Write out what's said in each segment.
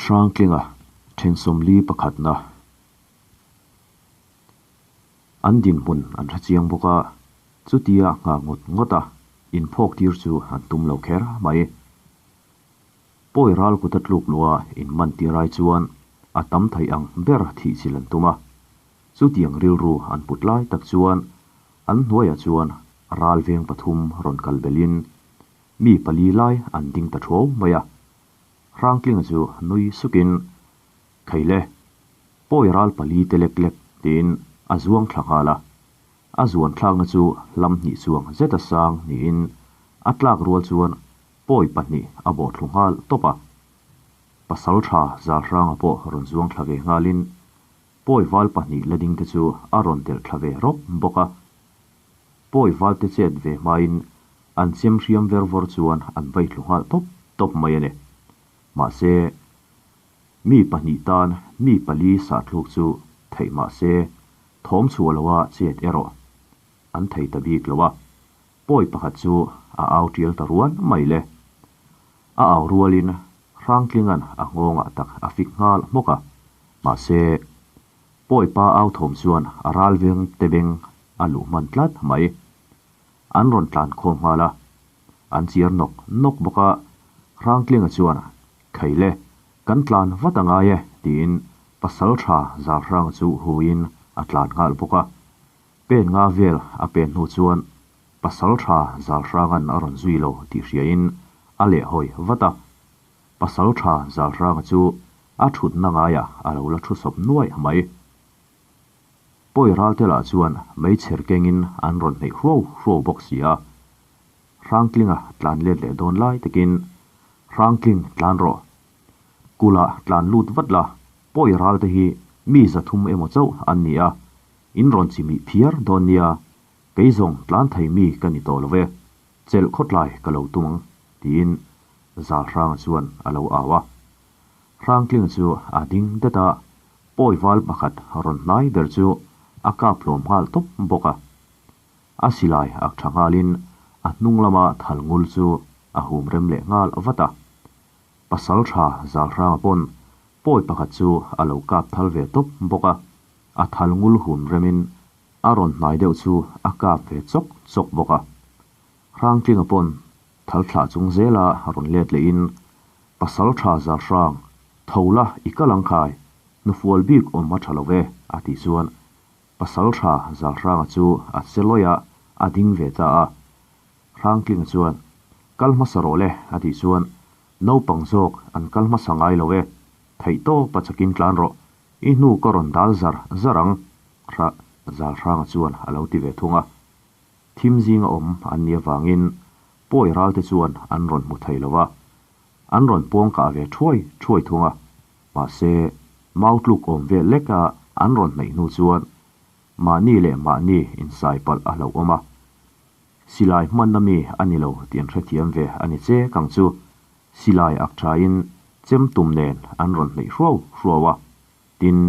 Hrangtlinga then 41na an dinhmun an hre chiang bawk a, chutia nghah ngawt ngawt a inphawk tir chu an tum lo kher mai. Pawi ral kut a tluk luh a inman tir ai chuan a tam theih ang ber thih chilh an tum a. Chutiang rilru an put lai tak chuan an hnuaiah chuan ral veng pathum rawn kal belhin mi pali lai an ding ta thuau mai a. Hrangtlinga chu nui sukin, Kheile, pawi ral pali te lek lek tiin a zuang thla nghal a. A zuan thlakna chu hlam hnih chuang zeta sang niin a tlak rual chuan pawi pahnih a bawh thlu nghal tawp a. Pasal tha Zalhranga pawh rawn zuang thla ve nghalin pawi val pahnih la ding te chu a rawn delh thla ve rawp bawk a. Pawi val te chet ve hmain an chem hriam ver vawr chuan an vai thlu nghal tawp tawp mai a ni. Mahse, mi pahnih tan mi pali sahthluk chu theih mahse thawm chhuah loha chet erawh an thei ta bik lo a. Pawi pakhat chu a au tial ta ruan mai le. A au rualin Hrangtlinga'n a nghawngah tak a fik nghal hmawk a. Mahse, pawi pa au thawm chuan a ral veng te beng a luh hman tlat mai. An rawn tlan khawm nghal a. An chiar nawk nawk bawk a. Hrangtlinga chuan, Kheile, kan tlan vat a ngai e, tiin pasal tha Zalhranga chu huiin a tlan nghal bawk a. Pen nga vel a pen hnu chuan pasal tha Zalhranga'n a rawn zui lo tih hriain a lehhawi vat a. Pasal tha Zalhranga chu a thutna ngaiah a lo la thu sawp nuaih mai. Pawi ralte lah chuan meichher kengin an rawn hneih hruau hruau bawk si a. Hrangtlinga tlan let leh dawn lai takin, Hrangtling tlan rawh. Kulah tlan lut vat la, pawi ralte hi mi 300 emaw chauh an ni a, In rawn chi mih phiar dawn nia, kei zawng tlan thei mi ka ni tawh lo ve, chelh khawtlai ka lo tum ang, tiin Zalhranga chuan a lo au a. Hrangtlinga chu a ding det a, pawi val pakhat rawn hnai ber chu a kap hlawm nghal tawp bawk a. A silai ak tha nghalin a hnung lama thal ngul chu a hum rem leh nghal vat a. Pasal tha Zalhranga pawn pawi pakhat chu a lo kap thal ve tawp bawk a. A thal ngul hun remin a rawn hnai deuh chu a kap ve chawk chawk bawk a. Hrangtlinga pawn thal thlah chung zela rawn let lehin, Pasal tha zal hrang, tho la i kal ang khai, hnufual bik awm a tha lo ve, a tih chuan Pasal tha zal hranga chu a che lawih a, a ding ve ta a. Hrangtlinga chuan, Kal hmasa rawh le, a tih chuan, Naupang zawk an kal hmasa ngai lo e, theihtawp a chakin tlan rawh, I hnu ka rawn dal zar zar ang, Hra Zalhranga chuan a lo ti ve thung a. Thim zinga awm an nih avangin pawi ralte chuan an rawn hmu thei lo a, an rawn pawng kah ve thuai thuai thung a. Mahse, mau tluk awm vel leka an rawn hnaih hnu chuan mahni leh mahni insai palh a hlauhawm a. Silai hmanna mi a ni lo tih an hrethiam ve a ni che kang chu. Silai ak thain chem tum nen an rawn hneih hruau hruau a, tin,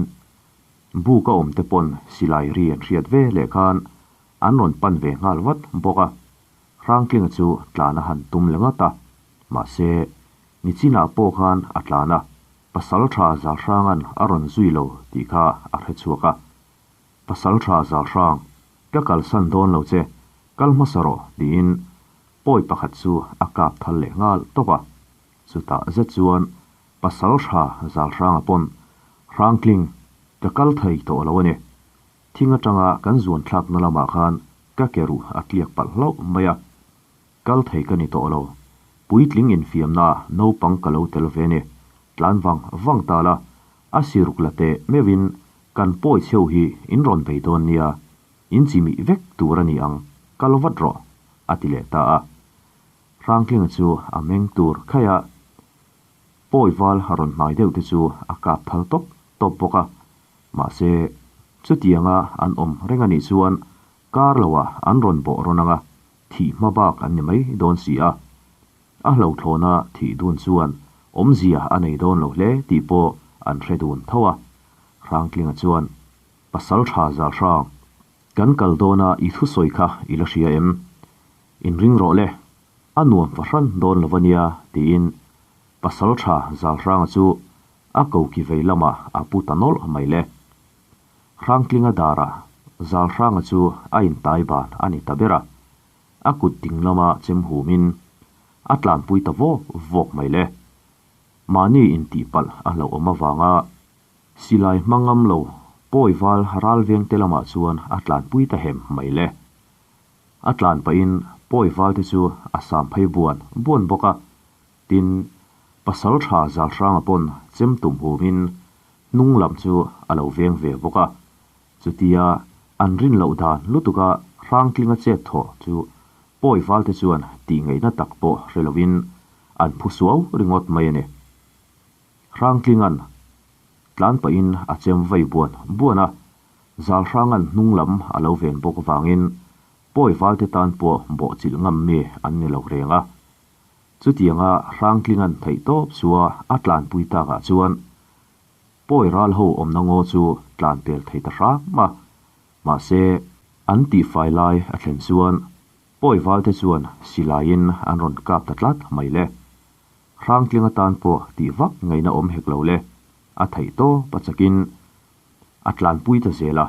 buk a awm te pawn silai ri an hriat ve leh khan an rawn pan ve nghal vat bawk a, Hrangtlinga chu tlan a han tum leh ngat a, mahse, nichinah pawh khan a tlan a, pasal tha Zalhranga'n a rawn zui lo tih kha a hre chhuak a. Pasal tha Zalhrang, ka kalsan dawn lo che, kal hmasa rawh tiin Pawi pakhat chu a kap thal leh nghal tawp a, chutah zet chuan pasal hra Zalhranga pawn Hrangtling ka kal thei tawh lo a ni. Thing atanga kan zuan thlakna lamah khan ka ke ruh a tliak palh hlauh mai a, kal thei ka ni tawh lo. Puitling infiamna naupang ka lo tel ve ni. Tlan vang vang ta la, a siruk la teh meuhin kan pawi cheu hi in rawn bei dawn nia, In chimih vek tur a ni ang, kal vat rawh, a ti leh ta a. Hrangtlinga chu a meng tur khaih a, pawi val rawn hnai deuh te chu a kap thal tawp tawp bawk a. Mahse, chutianga an awm reng a nih chuan kar loah an rawn bawh rawn ang a, thih hma bak an ni mai dawn si a. A hlauhthlawna thih dun chuan awmzia a nei dawn lo hle tih pawh an hre dun tho a. Hrangtlinga chuan Pasal tha zal hrang. Kan kal dawn a i thusawi kha i la hria em? Inring rawh le, a nuam fahran dawn lo a nia, tiin Pasal tha zal hranga chu A koki vei lamah a pu ta nawlh mai le. Hrangtlinga darah Zalhranga chu a intai ban a ni ta ber a, a kut ding lama chem humin a tlanpui ta vawk vawk mai le. Mahni intihpalh a hlauhawm avanga silai hmang ngam lo pawi val ral vengte lamah chuan a tlanpui ta hem mai le. A tlan pahin pawi valte chu a sam phei buan buan bawk a, tin, pasal tha Zalhranga pawn chem tum humin hnung lam chu a lo veng ve bawk a. Chutia an rin loh dan lutuka Hrangtlinga chet thawh chu pawi valte chuan tih ngaihna tak pawh hre lovin an phu suau ringawt mai a ni. Hrangtlinga'n tlan pahin a chem vei buan buan a, Zalhranga'n hnung lam a lo ven bawk vangin pawi valte tan pawh bawhchilh ngam mi an ni lo reng a. Chutianga Hrangtlinga'n theihtawp chua a tlanpui takah chuan Pawi ral ho awmna ngaw chu tlan pel thei ta hram a, mahse an tihfai lai a thlen chuan pawi valte chuan silaiin an rawn kap ta tlat mai le. Hrangtling atan pawh tih vak ngaihna awm hek lo le, a theih tawp a chakin a tlanpui ta zel a,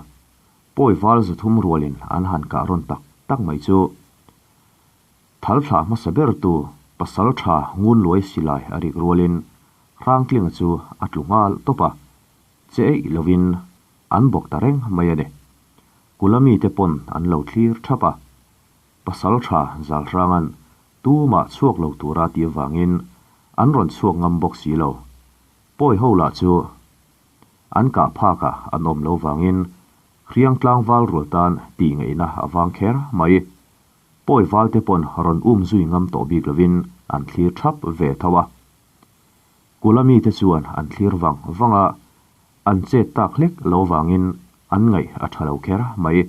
pawi val zathum rualin an han kah rawn tak tak mai chu. Thal thlah hmasa bertu pasal tha ngun luai silai a rik rualin Hrangtlinga chu a tlu nghal tawp a, che eih lovin an bawk ta reng mai a ni. Kula mite pawn an lo thlir thap a, pasal tha Zalhranga'n tumah chhuak lo tura tih avangin an rawn chhuak ngam bawk si lo. Pawi ho lah chu an kah phakah an awm lo vangin hriang tlangval rual tan tih ngaihna a vang kher mai. Pawi valte pawn rawn um zui ngam tawh bik lovin an thlir thap ve tho a. Kula mite chuan an thlir vang vang a, an chet tak hlek lo vangin an ngaih a tha lo kher mai.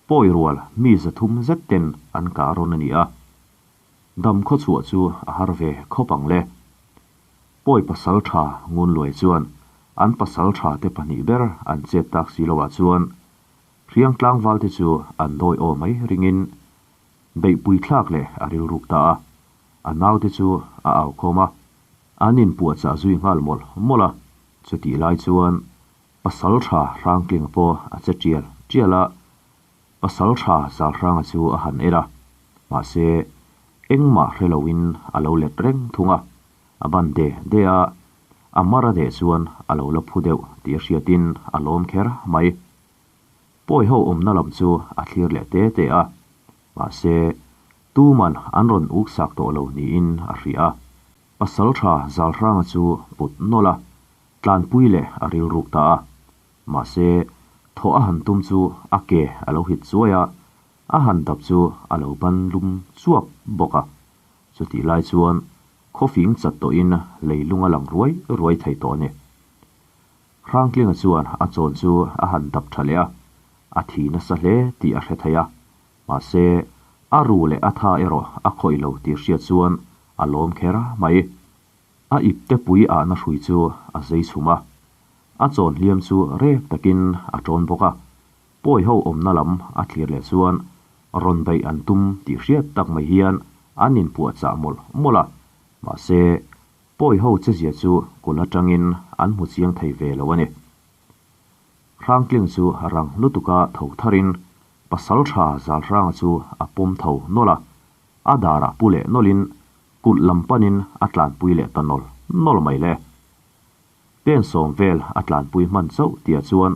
Pawi rual mi 300 zet ten an kah rawn a ni a, dam khawchhuah chu a har ve khawp ang le. Pawi pasal tha ngun luai chuan an pasal tha te pahnih ber an chet tak si loah chuan Hriang tlangvalte chu an dawi aw mai ringin beihpui thlak leh a rilruk ta a, a naute chu a au khawm a, an inpuahchah zui nghal mawlh mawlh a, chutih lai chuan pasal tha Hrangtlinga pawh a che tial tial a, pasal tha Zalhranga chu a han en a, mahse engmah hre loin a lo let reng thung a, a ban de de a, a mar a deh chuan a lo la phu deuh tih a hriatin a lawm kher mai. Pawi ho awmna lam chu a thlir leh te te a, mahse tuman an rawn uk sak tawh lo niin a hria a. Pasal tha Zalhranga chu put nawlh a, tlanpui leh a rilruk ta a. Mahse thawh a han tum chu a ke a lo hit chuai a, a han dap chu a lo ban lum chuap bawk a. Chutih lai chuan khawfing chat tawhin leilung a lang ruai ruai thei tawh a ni. Hrangtlinga chuan a chawn chu a han dap tha leh a, a thi nasa hle tih a hre thei a, mahse a ru leh a tha erawh a khawih lo tih hriat chuan a lawm kher mai. A ipte pui ahna hrui chu a zei chhum a, a chawn hliam chu rek takin a tawn bawk a, pawi ho awmna lam a thlir leh chuan rawn beih an tum tih hriat tak mai hian an inpuahchah mawlh mawlh a, mahse Pawi ho chezia chu kul atangin an hmu chiang thei ve lo a ni. Hrangtling chu rang lutuka tho tharin pasal tha Zalhranga chu a pawm tho nawlh a, a darah pu leh nawlhin kulh lam panin a tlanpui leh ta nawl nawl mai le. Pen sawm vel a tlanpui hman chauh tia chuan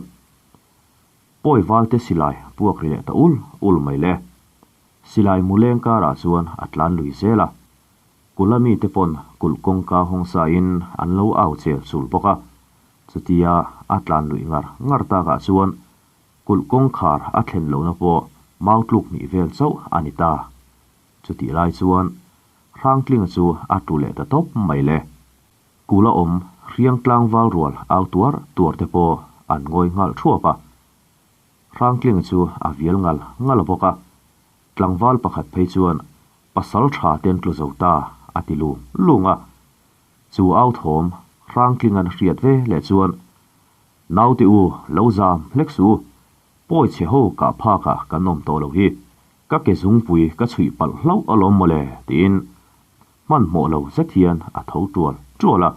pawi valte silai puak ri leh ta ul ul mai le. Silai mu leng karah chuan a tlan lui zel a. Kula mite pawn kulh kawngka hawng sain an lo au chel chul bawk a, chutia a tlan luih ngar ngar takah chuan kulh kawngkhar a thlen lohna pawh mau tluk hnih vel chauh a ni ta. Chutih lai chuan Hrangtlinga chu a tlu leh ta tawp mai le. Kula awm hriang tlangval rual au tuar tuar te pawh an ngawi nghal thuap a. Hrangtlinga chu a vial ngal ngal bawk a, tlangval pakhat phei chuan Pasal tha ten tlu zo ta, a ti lung lung a. Chu au thawm Hrangtlinga'n hriat ve leh chuan, Naute u, lo zam hlek suh u, pawi chhe ho kah phakah kan awm tawh lo hi, ka ke zungpui ka chhuih palh hlauh alawm mawle, tiin hmanhmawh lo zet hian a tho tual tual a.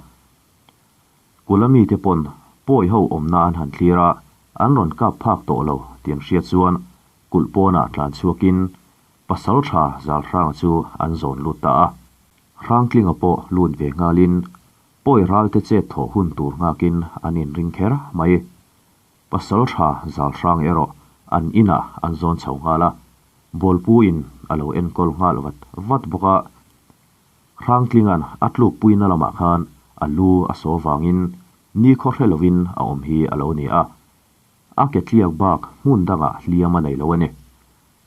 Kula mite pawn pawi ho awmna an han thlir a, an rawn kap phak tawh lo tih an hriat chuan kulh pawnah tlan chhuakin Pasalṭha Zalhranga chu an zawn lut ta a. Hrangtlinga pawh lut ve nghalin pawi ralte chet thawh hun tur nghakin an inring kher mai. Pasalṭha Zalhrang erawh an inah an zawn chho nghal a, Bawlpuiin a lo enkawl nghal vat vat bawk a. Hrangtlinga'n a tlukpuina lamah khan a lu a saw vangin nikhaw hre lovin a awm hi a lo ni a. A ke tliak bak hmun dangah hliam a nei lo a ni.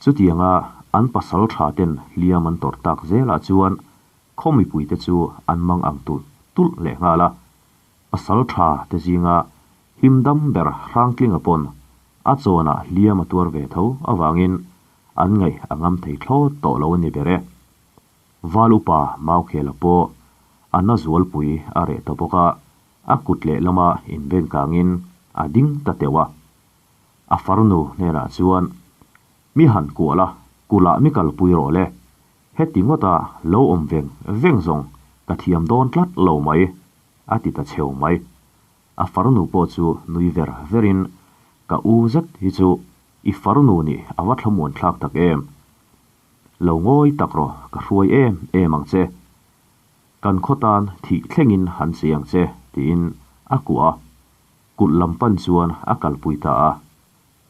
Chutianga an pasal tha ten hliam an tawrh tak zelah chuan khaw mipuite chu an mang ang tulh tulh leh nghal a. Pasal tha te zinga him dam ber Hrangtlinga pawn a chawnah hliam a tuar ve tho avangin an ngaih a ngam thei thlawt tawh lo a ni ber e. Val upa Maukhela pawh a na zualpui a reh ta bawk a, a kut lehlama inbengkangin a ding ta teuh a. A farnu hnenah chuan, Mi han kuah la, kulh ah mi kalpui rawh le. Heti ngawta lo awm veng veng zawng ka thiam dawn tlat lo mai, a ti ta cheu mai. A farnu pawh chu nui ver verin, Ka u zet hi chu i farnu nih a va thlamuan thlak tak em. Lo ngawi tak rawh, ka hruai em em ang che. Kan khaw tan thih thlengin han che ang che, tiin a kuah a. Kulh lam pan chuan a kalpui ta a.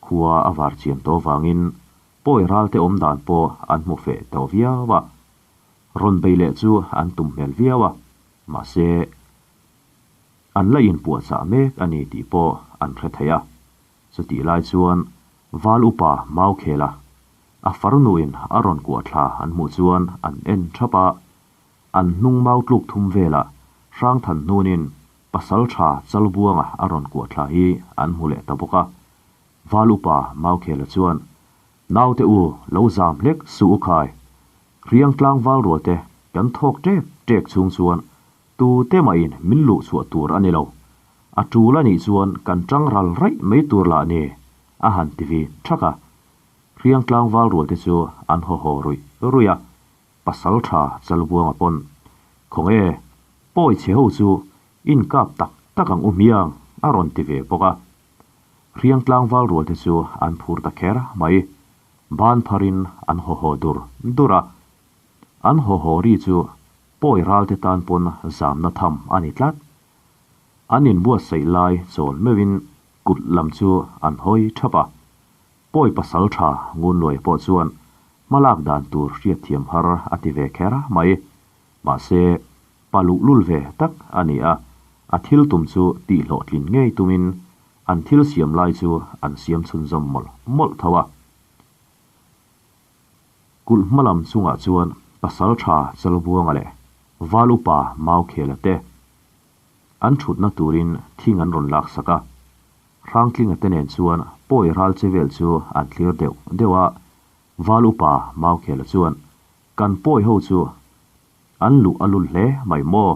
Khua a var chian tawh vangin pawi ralte awm dan pawh an hmu feh tawh viau a. Rawn bei leh chu an tum hmel viau a, mahse an la inpuahchah mek a ni tih pawh an hre thei a. Chutih lai chuan Val upa Maukhela a farnuin a rawn kuah thla an hmuh chuan an en thap a, an hnung mau tluk thum velah Hrangthan hnunin Pasal tha Chalbuanga a rawn kuah thla hi an hmu leh ta bawk a. Val upa Maukhela chuan, Naute u, lo zam hlek suh u khai. Riang tlangval rualte kan thawk ṭek ṭek chhung chuan tu te mahin min luh chhuah tur a ni lo. A ṭul a nih chuan kan ṭang ral raih mai tur lah ni, a han ti vi ṭhak a. Riang tlangval rualte chu an haw haw ruih ruih a. Pasal tha Chalbuanga pawn, Khawnge, pawi chhe ho chu in kap tak tak ang u hmiang, a rawn ti ve bawk a. Hriang tlangval rual te chu an phur ta kher mai. Ban pharin an haw haw dur dur a. An haw haw ri chu pawi ral te tan pawn zamna tham a ni tlat. An inbuatsaih lai chawl meuhin kut lam chu an hawi thap a. Pawi pasal tha Ngunluai pawh chuan hmalak dan tur hriatthiam har a ti ve kher mai. Mahse, pa luhlul ve tak a ni a, a thil tum chu tihhlawhtlin ngei tumin an thil siam lai chu an siam chhunzawm mawlh mawlh tho a. Kulh hmalam chungah chuan pasal tha Chalbuanga leh Val upa Maukhela te an thutna turin thing an rawn laksak a. Hrangtlinga te nen chuan pawi ral che vel chu an thlir deuh deuh a, Val upa Maukhela chuan, Kan pawi ho chu an luh a lul hle mai maw?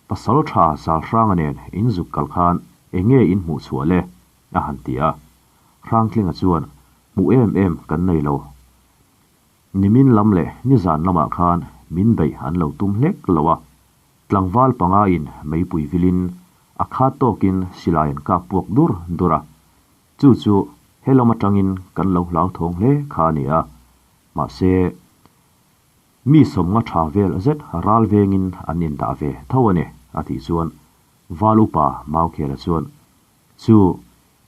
Pasal tha Zalhranga nen in zuk kal khan eng nge in hmuh chhuah le? a han ti a. Hrangtlinga chuan, Hmuh em em kan nei lo. Nimin lam leh nizan lamah khan min beih an lo tum hlek lo a. Tlangval panga in meipui vilin a khat tawkin silai an kap puak dur dur a, chu chu he lam atangin kan lo hlauthawng hle kha a ni a, mahse mi sawmnga tha vel zet ral vengin an indah ve tho a ni a tih chuan Val upa Maukhela chuan Chu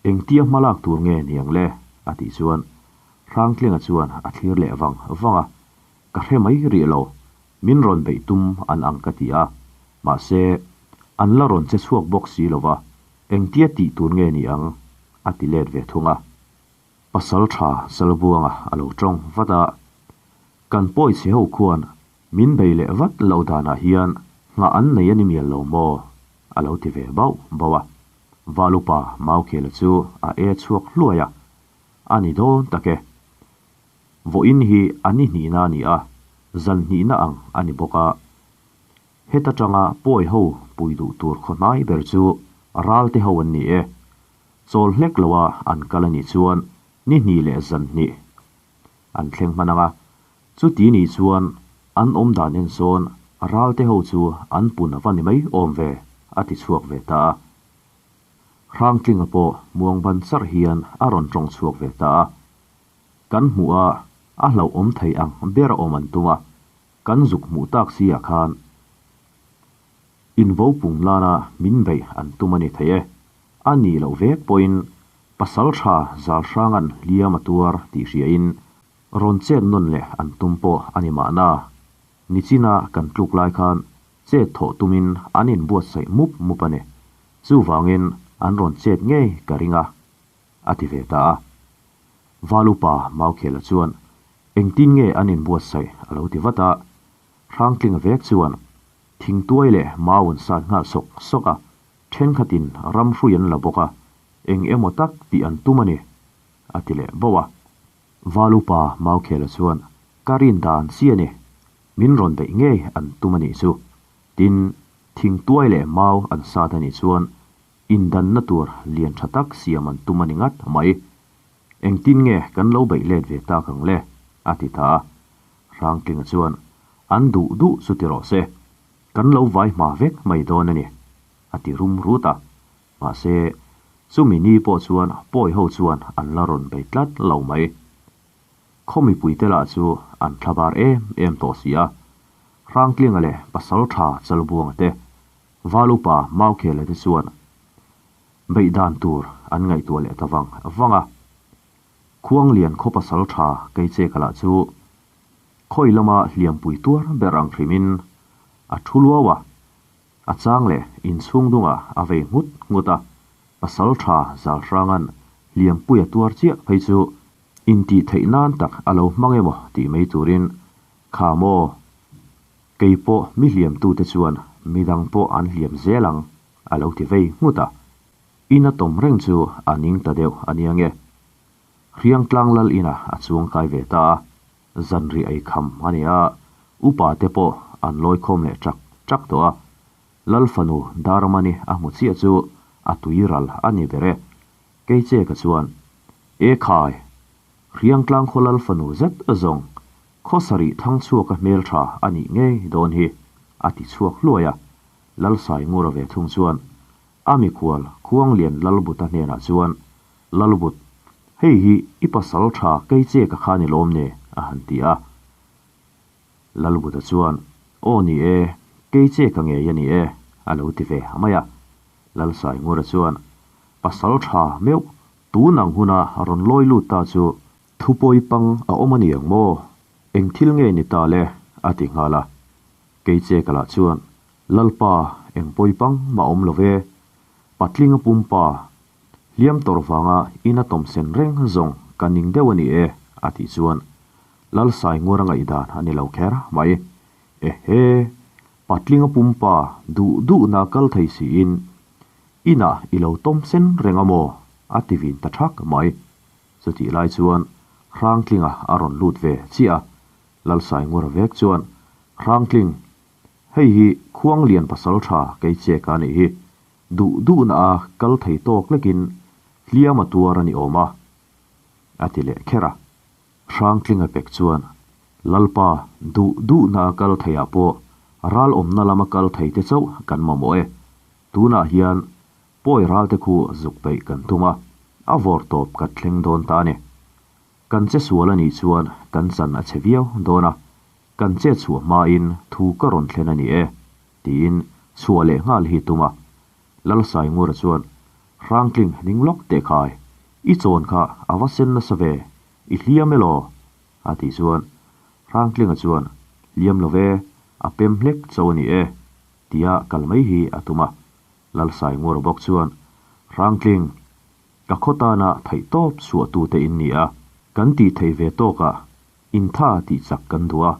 engtia hmalak tur nge niang le? a tih chuan Hrangtlinga chuan a thlir leh vang vang a, Ka hre mai rih lo, min rawn beih tum an ang ka ti a, mahse, an la rawn che chhuak bawk si lo va, engtia tih tur nge ni ang? a ti let ve thung a. Pasal tha Salbuanga a lo tawng vat a, Kan pawi chhe ho khuan min bei leh vat loh danah hian nghah an nei a ni mial lo maw? a lo ti ve bauh bauh a. Valupa Maukhela chu a e chhuak hluai a, A ni dawn tak e. Vawiin hi a ni hnihna a ni a, zan hnihna ang a ni bawk a. Heta tanga pawi ho pui duh tur khaw hnai ber chu ralte ho an ni e. Chawl hlek loa an kal a nih chuan ni hnih leh zan hnih an thleng hman ang a. Chuti nih chuan an awm dan en sawn ralte ho chu an pun a va ni mai awm ve, a ti chhuak ve ta a. Hrangtlinga pawh muang ban charh hian a rawn tawng chhuak ve ta a. Kan hmuh a, a hlauhawm thei ang ber a awm an tum a, kan zuk hmuh tak si ah khan invo pung lana min beih an tum a ni thei e. A nih loh vek pawhin pasal tha zal hranga'n hliam a tuar tih hriain rawn chet nawn leh an tum pawh a ni mahna. Nichina kan tluk lai khan chet thawh tumin an inbuatsaih mup mup a ni. Chuvangin an rawn chet ngei ka ring a, a ti ve ta a. Valupa Maukhela chuan engtin nge an inbuatsaih a lo ti vat a. Hrangtlinga vek chuan thingtuai leh mau an sat nghal sawk sawk a, thenkhatin ram hrui an la bawk a, eng emaw tak tih an tum a ni, a ti leh bauh a. Valupa Maukhela chuan ka rin dan chi a ni, min rawn beih ngei an tum a nih chu. Tin, thingtuai leh mau an sat a nih chuan indanna tur lian tha tak siam an tum a ni ngat mai. Engtin nge kan lo beih let ve tak ang le? a ti ta a. Hrangtlinga chuan, An duh duh chu ti rawh se, kan lo vai hma vek mai dawn a ni, a ti rum rut a. Mahse, chumi ni pawh chuan pawi ho chuan an la rawn bei tlat lo mai. Khaw mipuite lah chu an thlabar em em tawh si a. Hrangtlinga leh Pasaltha Chalbuanga te, Val upa Maukhela te chuan beih dan tur an ngaihtuah leh ta vang vang a. Khuanglian khaw pasaltha Keicheka lah chu khawi lama hliampui tuar ber ang hrimin a thu luau a, a chang leh inchhung dungah a vei nghut nghut a, pasaltha Zalhranga'n hliampui a tuar chiah phei chu intih theih nan tak a lo hmang emaw tih mai turin Kha maw? Kei pawh mi hliamtute chuan midang pawh an hliam zel ang, a lo ti vei nghut a. In a tawm reng chu a ning ta deuh a nia nge. Hriangtlang lal inah a chuang kai ve ta a, zanriah ei kham a ni a, upa te pawh an lawi khawm leh chak chak tawh a. Lal fanu Darmani a hmu chiah chu a tui ral a ni ber e. Keicheka chuan, E khai! Hriangtlang khaw lal fanu zet zawng khaw sarih thang chhuaka hmeltha a nih ngei dawn hi, a ti chhuak hluai a. Lalsaingura ve thung chuan a mikhual Khuanglian Lalbuta hnenah chuan, Lalbut, hei hi i pasal tha kei che ka khan i lawm ne? a han ti a. Lalbuta chuan, Aw ni e, kei che ka ngei a ni e, a lo ti ve mai a. Lalsaingura chuan, Pasal tha meuh, tun ang huna rawn lawi lut ta chu Thupawi pang a awm a ni ang maw? Eng thil nge ni ta le? a ti nghal a. Keicheka lah chuan, Lalpa, eng pawi pang mah awm lo ve. Patlinga pumpa, hliam tawrh vanga in a tawm sen reng zawng ka ning deuh a ni e, a tih chuan Lalsai nguar a ngaihdan a ni lo kher mai. Ehe! Patlinga pumpa duh duhna kal thei siin inah i lo tawm sen reng a maw? a ti vin ta thak mai. Chutih lai chuan Hrangtlinga a rawn lut ve chiah a, Lalsaingura vek chuan, Hrangtling, hei hi Khuanglian pasal tha kei che ka nih hi, duh duhna a kal thei tawk lekin hliam a tuar a ni awm a, a ti leh kher a. Hrangtlinga pek chuan, Lalpa, duh duhna a kal theiah pawh ral awmna lama kal thei te chauh kan mamawh e. Tunah hian Pawi ralte khu zuk peih kan tum a, a vawr tawp ka thleng dawn ta a ni. Kan che sual a nih chuan kan chan a che viau dawn a, kan che chhuah hmain thu ka rawn thlen a ni e, tiin chhuah leh nghal hi tum a. Lalsaingura chuan, Hrangtling ning lawk teh khai, i chawn kha a va sen nasa ve, i hliam elaw? a tih chuan Hrangtlinga chuan, Hliam lo ve, a pem hlek cho a ni e, tia kal mai hi a tum a. Lalsaingura bawk chuan, Hrangtling, ka khaw tana theih tawp chhuahtute in ni a, kan tih theih ve tawkah intha tih chak kan duh a,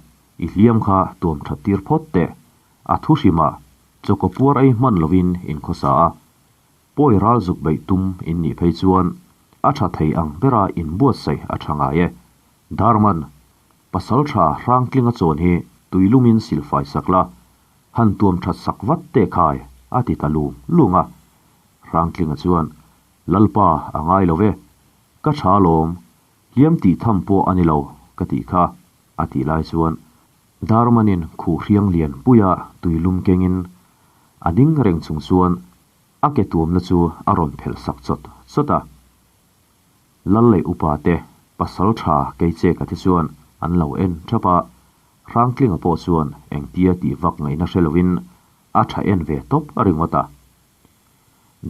i hliam kha tuam that tir phawt teh, a thu hrimah chawkaw puar ei hman lovin in khawsa a, pawi ral zuk beih tum in nih phei chuan a tha thei ang bera inbuatsaih a tha ngai e. Darman, pasaltha Hrangtlinga chawn hi tuilumin silfai sak la, Han tuam that sak vat teh khai, a ti ta lung lung a. Hrangtlinga chuan, Lalpa, a ngai lo ve. Ka tha alawm, hliam tih tham pawh a ni lo, ka tih kha, a tih lai chuan Darmanin khuh hriang lian puia tuilum kengin a ding reng chung chuan A ke tuamna chu a rawn phelh sak chawt chawt a. Lal leh upa te, pasal tha kei che ka te chuan an lo en thap a, Hrangtlinga pawh chuan engtia tih vak ngaihna hre lovin a tha en ve tawp a ringawt a.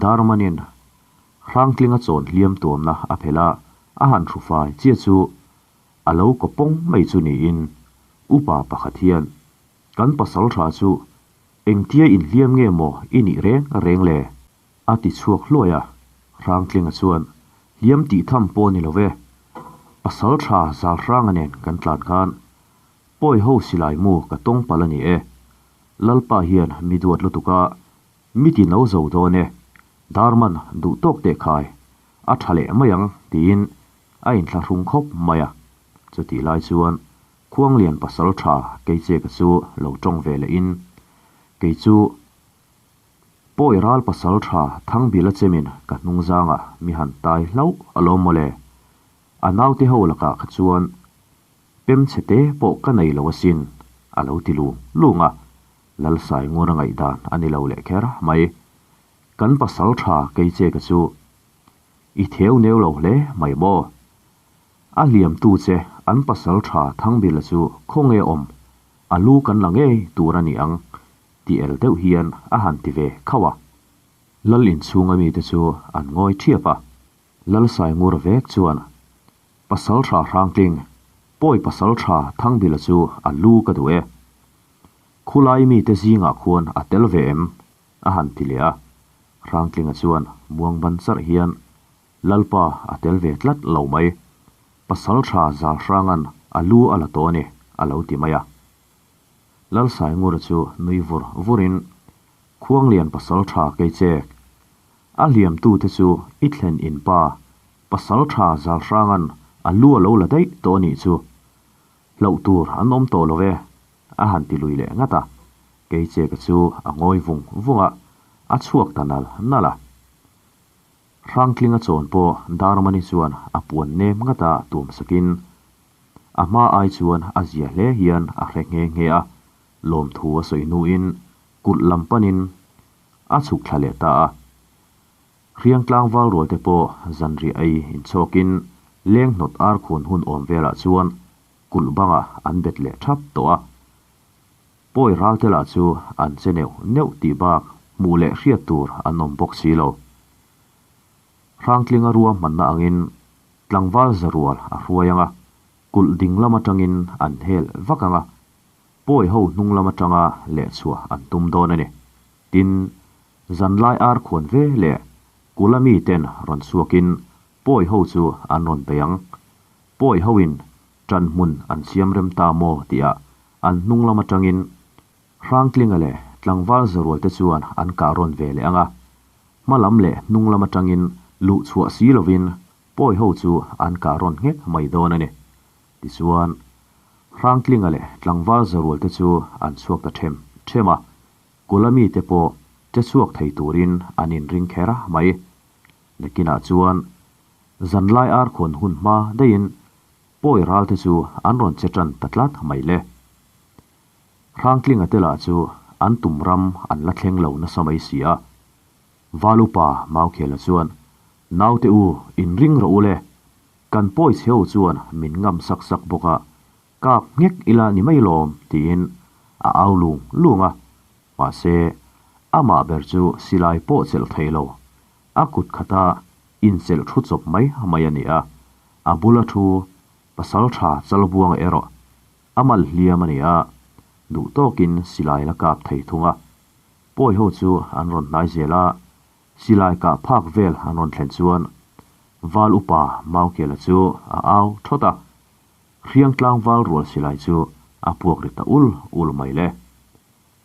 Darmanin Hrangtlinga chawn hliam tuamna a phelh a, a han hru fai chiah chu a lo kaw pawng mai chu niin upa pakhat hian kan pasal tha chu engtia inhliam nge maw i nih reng reng le? A ti chhuak hluai a, Hrangtlinga chuan, Hliam tih tham pawh a ni lo ve. Pasal tha zal hranga nen kan tlan khan pawi ho silai mu ka tawng palh a ni e. Lalpa hian mi duat lutuk a, mi ti no zo dawn e. Darman duh tawk teh khai, a tha leh mai ang tiin a inthlahrung khawp mai a. Chutih lai chuan Khuanglian pasal tha Keicheka chu lo tawng ve leh in, Kei chu Pawi ral pasal tha Thangbila chemin ka hnung zangah mi han tai hlauh alawm mawle. A naute ho lakah kha chuan pem chhe te pawh ka nei lo asin, a lo ti lung lung a. Lalsai ngur a ngaihdan a ni lo leh kher mai. Kan pasal tha kei che ka chu i theu neu lo hle mai maw? A hliamtu che an pasal tha Thangbila chu khawnge awm? A lu kan la ngei tur a ni ang ti el deuh hian a han ti ve khauh a. Lal inchhunga mite chu an ngawi ṭhiap a. Lal Saingur vek chuan, Pasal ṭha Hrangtling, pawi pasal ṭha Thangbila chu a lu ka duh e. Khulai mite zingah khuan a tel ve em? a han ti leh a. Hrangtlinga chuan muang ban charh hian, Lalpa a tel ve tlat lo mai. Pasal ṭha Zalhranga'n a lu a la tawh a ni, a lo ti mai a. Lalsaingura chu nui vur vurin, Khuanglian pasal tha kei chek. A hliamtute chu i thlen in pa, pasal tha Zalhranga'n a lu a lo la daih tawh a nih chu. Hlauh tur an awm tawh lo e, a han ti lui leh ngat a. Kei cheka chu a ngawi vung vung a, a chhuak ta nal nal a. Hrangtlinga chawn pawh Darmani chuan a puan nem ngat a tuam sakin, A hma ai chuan a zia hle hian a hre nghe nghe a, lawmthu a sawi hnuin kulh lam panin a chhuk thla leh ta a. Hriang tlangval rual te pawh zanriah ei inchhawkin leng hnawt ar khuan hun awm velah chuan kulh bangah an bet leh thap tawh a. Pawi ral te lah chu an che neuh neuh tih bak hmuh leh hriat tur an awm bawk si lo. Hrangtlinga ruahmanna angin tlangval zarual a hruai ang a, kulh ding lam atangin an hel vak ang a, pawi ho hnung lam atanga lehchhuah an tum dawn a ni. Tin, zanlai ar khuan ve leh kula miten rawn chhuakin pawi ho chu an rawn bei ang. Pawi hoin ṭan hmun an siam rem ta maw tihah an hnung lam atangin Hrangtlinga leh tlangval zarualte chuan an kah rawn ve leh ang a, hma lam leh hnung lam atangin luh chhuah si lovin pawi ho chu an kah rawn nghek mai dawn a ni. Tichuan, Hrangtlinga leh tlangval zarualte chu an chhuak ta them them a, kula mite pawh che chhuak thei turin an inring kher mai. Nakinah chuan zanlai ar khawn hun hma daihin pawi ralte chu an rawn che tan ta tlat mai le. Hrangtlinga te lah chu an tum ram an la thleng lo nasa mai si a. Valupa Maukhela chuan, Naute u, inring rawh u le. Kan pawi chheo chuan min ngam sak sak bawk a, kap nghek ila ni mai lawm, tiin a au lung lung a. Mahse, amah ber chu silai pawh chelh thei lo, a kut khata inchelh thu chawp mai mai a ni a. A bula thu pasal tha Chalbuanga erawh A mal hliam a ni a, duh tawkin silai la kap thei thung a. Pawi ho chu an rawn hnai zel a, silai kah phak vel an rawn thlen chuan Val upa Maukela chu a au thawt a, hriang tlangval rual silai chu a puak ri ta ul ul mai le.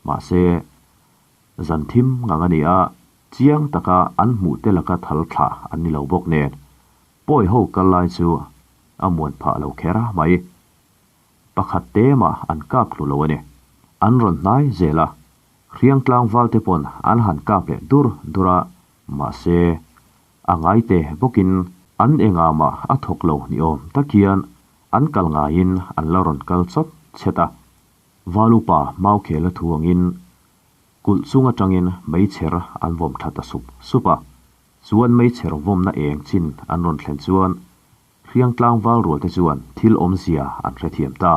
Mahse, zan thim ngang a ni a, chiang taka an hmuh te laka thal thlah an ni lo bawk nen, pawi ho kal lai chu a muan phah lo kher mai. Pakhat te mah an kap hlu lo a ni. An rawn hnai zel a, hriang tlangval te pawn an han kap leh dur dur a, mahse, a ngai te bawkin an engah mah a thawk lo ni awm tak hian an kal ngaiin an la rawn kal chawt chet a. Valupa Maukhela thu angin. Kulh chung atangin meichher an vawm tha ta sup sup a, chuan meichher vawmna eng chin an rawn thlen chuan hriang tlangval rual te chuan thil awmzia an hrethiam ta.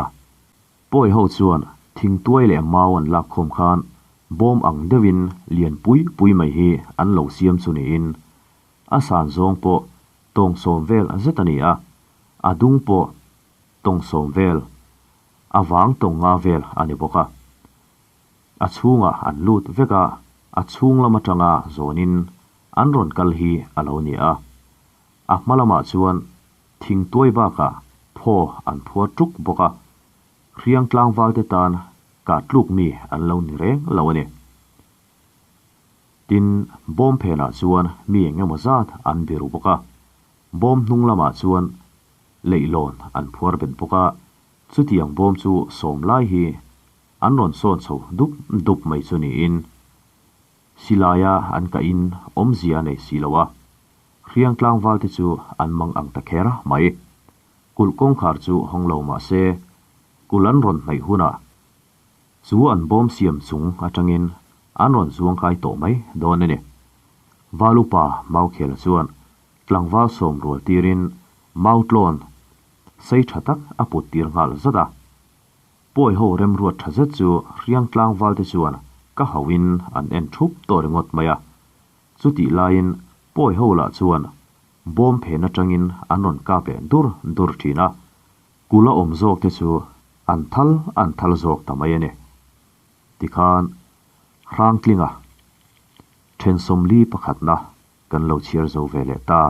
Pawi ho chuan thingtuai leh mau an lak khawm khan bawm ang deuhin lian pui pui mai hi an lo siam chu niin a san zawng pawh tawng sawm vel zet a ni a, a dung pawh tawng sawm vel, a vang tawng nga vel a ni bawk a. A chhungah an lut vek a, a chhung lam atanga zawnin an rawn kal hi a lo ni a. A hma lamah chuan thingtuai bakah phaw an phuar tuk bawk a, hriang tlangvalte tan kah tluk mi an lo ni reng lo a ni. Tin, bawm phenah chuan mi eng emaw zat an biru bawk a, bawm hnung lamah chuan leihlawn an phuar bet bawk a, chutiang bawm chu sawm lai hi an rawn sawn chho dup dup mai chu niin silaia an kahin awmzia a nei si lo a, hriang tlangvalte chu an mang ang ta kher mai. Kulh kawngkhar chu hawng lo mah se, kulh an rawn hnaih hunah chu an bawm siam chung atangin an rawn zuangkai tawh mai dawn a ni. Val upa Maukhela chuan tlangval sawm rual tirin Mautlawn sei tha tak a put tir nghal zat a. Pawi ho remruat tha zet chu hriang tlangval te chuan ka hauhin an en thup tawh ringawt mai a. Chutih laiin pawi ho lah chuan bawm phen atangin an rawn kap leh dur dur thin a, kula awm zawk te chu an thal an thal zawk ta mai a ni. Tikhan Hrangtlinga then 41 na kan lo chhiar zo ve leh ta.